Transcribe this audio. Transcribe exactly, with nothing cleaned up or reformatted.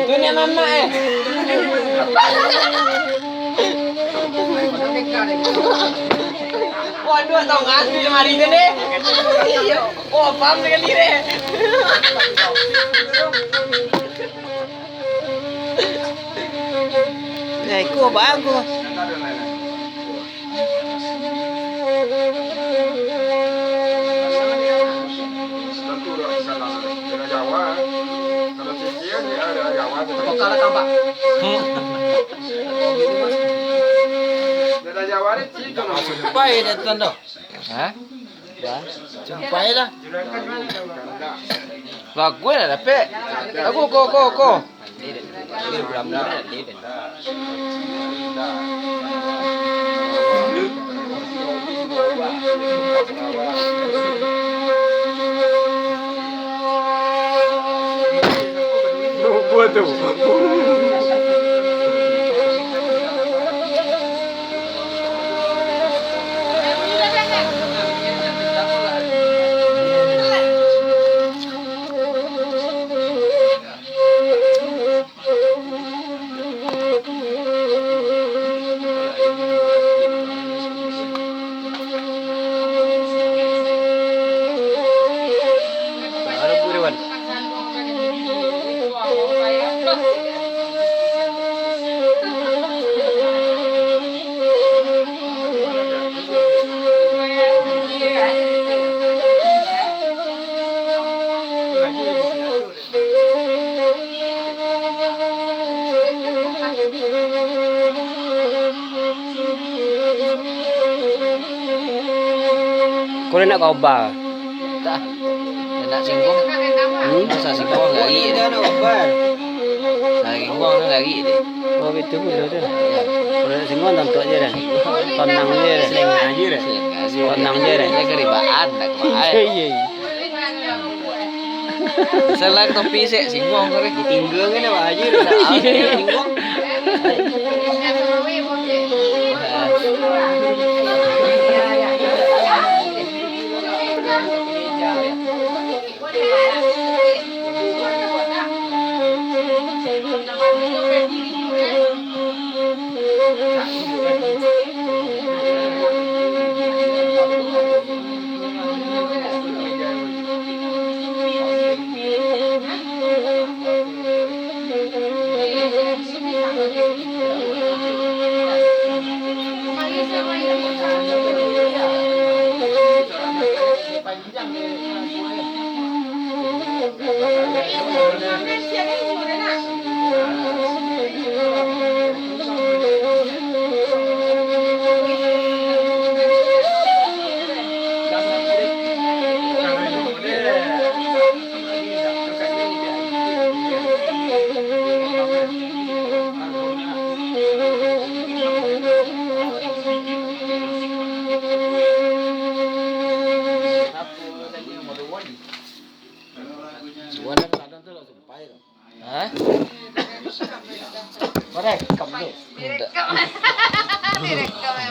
Itu ni mamak eh. Waduh, tau ngantui lamari tu ni. Iyo. Oh, paham sakali deh. Ya, iko bagus. Pai dah tuan tu. Ha? Pai lah. Bagus lah dapek. Bagus, ko, ko, ko. Buat tu. Ko nak ka oba? Tak. Nak singguang. Hmm? Masa singguang gari dia. Nak oba. Singguang tu gari dia. Oh, itu pulo tu. Ya. Ko nak singguang tantu aja dah. Tenang aja dah. Tenang aja dah. Tenang aja dah. Dia keribaan, tak kebaan. Iya, iya. Salah topi sek, singguang kau ni. Ditinggang kan awak aja dah. Singguang. Suara ladang tu langsung pai tu. Hah? Korek, rekam tu. Ndak. Direkam, ya.